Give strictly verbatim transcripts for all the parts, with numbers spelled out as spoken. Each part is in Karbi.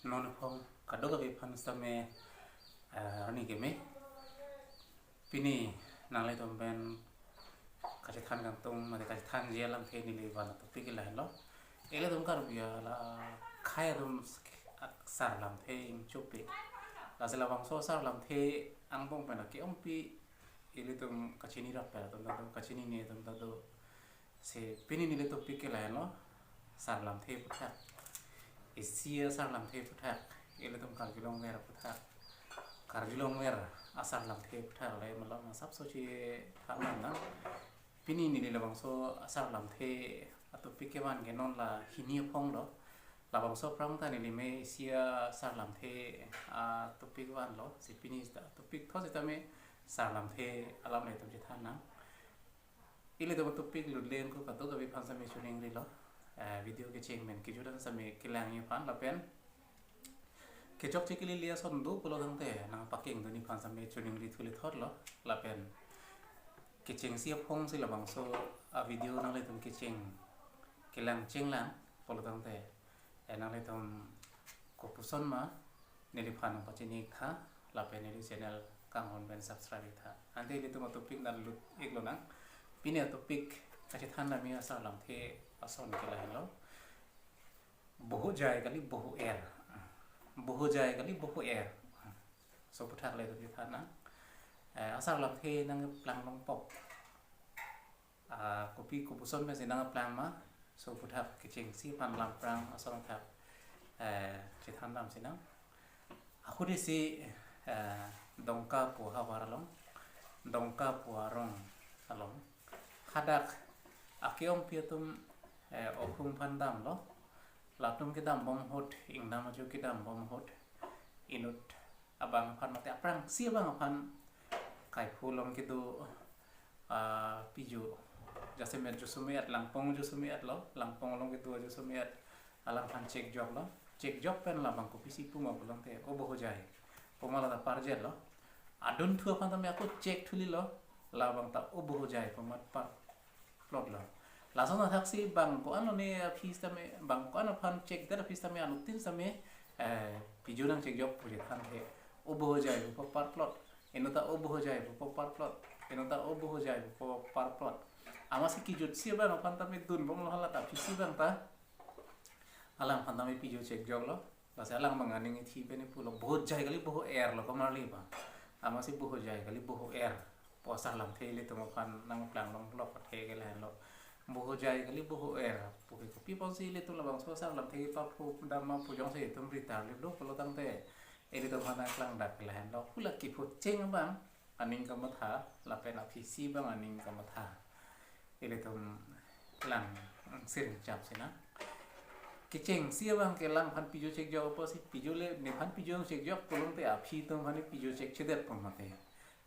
Non aphong kadokave aphan sitame, eh, arni keme. Pini nanglitum pen kachethan kangtung, mate kachethanji alamthe neli van atopic ke lahenlo. Ilitum Karbi akhai atum asar lamthe ingchopik. Lasi labangso asar lamthe angbong pen ke-ongpi ilitum kachini rapet atum ta do, kachinine atum ta do. Si pini neli topic ke lahenlo, asar lamthe aphuthak. Isi asar lamthe aphuthak, ilitum karjulongver aphuthak. Karjulongver asar lamthe aphuthak le malom asapso chethan nang. Pini neli labangso asar lamthe atopic kevan ke non la hini aphong lo. Labangso aphrang ta neli me isi asar lamthe atopic vanlo. Si pini ta topic thot sitame asar lamthe alam le itum chethan nang. Ilitum atopic lutlen ko kadokave aphan sitame choningrilo. Eh, video kecheng pen kejut an sitame kelangji aphan lapen kechokche kelele ason do pulo tangte nangpakengdunji aphan sitame choningri thule thotlo. Lapen kechengsi aphong si labangso avideo nanglitum kecheng kelang chenglang pulo tangte, eh, nanglitum kopuson ma neliphan nangpachini tha, lapen neli channel kanghon pen subscribe tha. Ante ilitum atopic nanglut-ik lonang. Pini atopic kachethan nami asar lamthe ason ke lahenlo. Boho jai kali boho er. Boho jai kali boho er. So aphuthak le itum chethan nang. Eh, asar lamthe nangplang longpo. Ah, kopi kopuson pensi nangplang ma, so aphuthak kechengsi aphan lamprang ason athak, eh, chethan damsi nang. Ahut isi, eh, Dongka pu ahavar along, Dongka pu arong along, hadak ake-ongpi atum, eh, okhum aphan damlo. Latum kedambom ahut, ingdam ajo kedambom ahut, inut abang aphan mate aphrangsi abang aphan kaiphu along kedo, ah, pijo jasemet jo sumi-et, langpong jo sumi-etlo, langpong along kedo jo sumi-et, alangphan chekjoklo. Chekjok pen labang kopisi puma pulo tangte, "O boho jai," puma lata parjetlo. Adunthu aphan tame ako chek thulilo, labang ta "O boho jai" puma parplotlo. Lason athaksi bang ko-an lone aphi sitame, bang ko-an aphan chekdet aphi sitame, anuttin sitame, eh, pijo nangchekjok pu chethan the, "O boho jai" pupo parplot. Inut ta "O boho jai" pupo parplot. Inut ta "O boho jai" pupo parplot. Amatsi kejutsi abang aphan tame dunbomlo, hala ta aphisi abang ta alangphan tame pijo chekjoklo. Lasi alang abang aning ithi pen pulo, "Boho jai kali boho er" lo komarli abang. Amatsi "Boho jai kali boho er" pu asar lamthe ilitum aphan nangplang longpo athe ke lahenlo. "Boho jai kali boho er" pu ke kopi ponsi ilitum labangso asar lamthe kepaphu dam ma pu jongsi itum ritar liplo pulo tangte, ilitum aphan nangplang dak ke lahenlo. Hula kephu cheng abang aning kamatha, lapen aphisi abang aning kamatha. Ilitum lang siring chapsi nang. Kechengsi abang ke alangphan pijo chekjok apotsi, pijo le, "Nephan pijo chekjok" pulo tangte aphi atum aphan pijo chekchedet pon mate.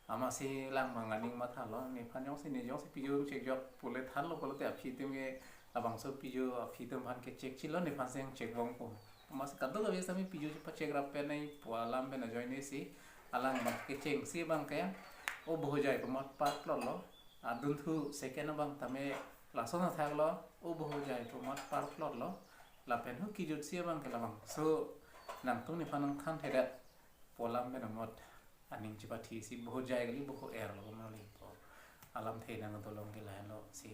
Amatsi lang abang aning mathalo, "Nephan jongsi, ne jongsi pijo chekjok pule thanlo pulote aphi atum ke labangso pijo aphi atum aphan ke chekchilo, nephan si nangchekbompo." Amatsi kadokave sitame pijo chepachek rapet nai pu alam pen ajoinesi alang abang kechengsi abang ke "O boho jai" puma parplotlo. Adunthu second abang tame lason athaklo, "O boho jai" puma parplotlo. Lapen hu kejutsi abang ke labangso "Nangtum nephan nangthanthedet" pu alam pen amot aning chepathisi "Boho jai kali boho er" lo komarli pu alamthe nangdolong ke lahenlo. Si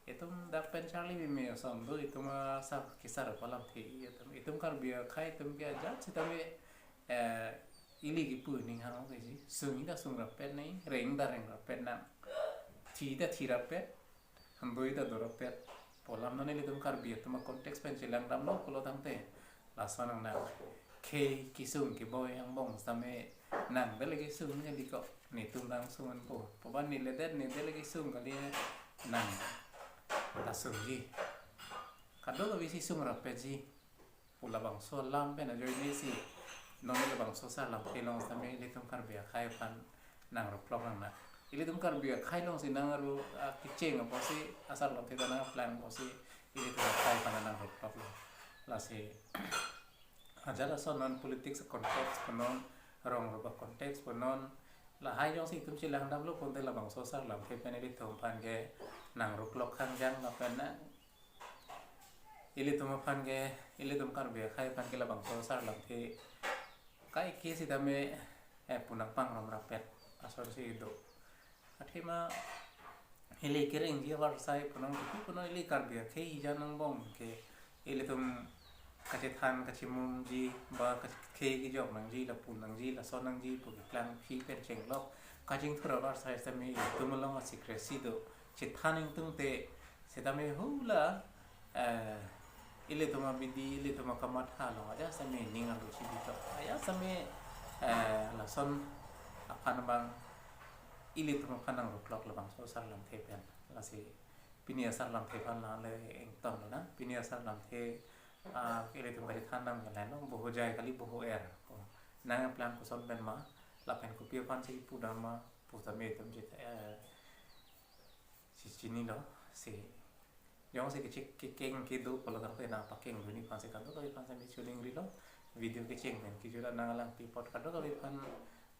itum dak pen charli meme ason do, itum asar kesar pu alamthe itum, itum Karbi akhai atum ke ajat sitame, eh, ili kipu ning hang ke ji, sung ta sung rapet nai, reng ta reng rapet nang, thi ta thi rapet, handoi ta do rapet pu alam. Non ilitum Karbi atum a-context pen chelang damlo pulo tangte, lason nang nang khei kesung keboi angbong sitame nang bele kesung kali ko, netum ta sung-unpo. Puban neledet ne bele kesung kali, nang ta sungji. Kadokavesi sung rapetji pu labangso alam pen ajoinesi non labangso asar lamthe along sitame ilitum Karbi akhai aphan nangruklok nang nang. Ilitum Karbi akhai alongsi nangru, ah, kecheng apotsi, asar lamthe ta nangplang apotsi ilitum akhai aphan nangrukloklo. Lasi ajat ason non politics context punon, rong ruba context punon, lahai jongsi itum chelang damlo pulote labangso asar lamthe pen ilitum aphan ke nangruklok hangjang lapen nang Ilitum aphan ke, ilitum Karbi akhei aphan ke labangso asar lamthe kaike sitame, eh, punang pangrum rapet asonsi do. Athema ili kerengji avarsai punang, kopi punang, ili Karbi akhei hijan angbong ke ilitum kachethan kachimumji ba kache-, khei kejok nangji, lapu nangji, lason nangji pu keklangpi pen chenglok kachingthur avarsai sitame ilitum along a-secrecy do. Chethan ingtungte sitame hula, eh, ilitum abidi, ilitum akamatha along ajat sitame ning arlo chibi tok. Ajat sitame, eh, lason aphan abang ilitum aphan nangruklok labangso asar lamthe pen. Lasi pini asar lamthe aphan la le ingtonlo na. Pini asar lamthe, ah, ilitum kachethan dam ke lahenlo, boho jai kali, boho er. Oh, nangplang koson pen ma, lapen kopi aphansi pudam ma pu tame itum chit, eh, si chinilo, si jongsi kechik kekeng kedo pulo tangte nangpakeng dunji aphansi kadokave aphan sitame choningrilo. Video kecheng pen kejut an nanglang pi apot kadokave aphan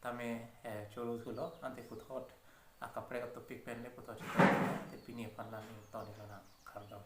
tame, eh, choro thulo, ante puthot akaprek atopic pen le puthot chiklo, te pini aphan la ingtonlo nang, kardom.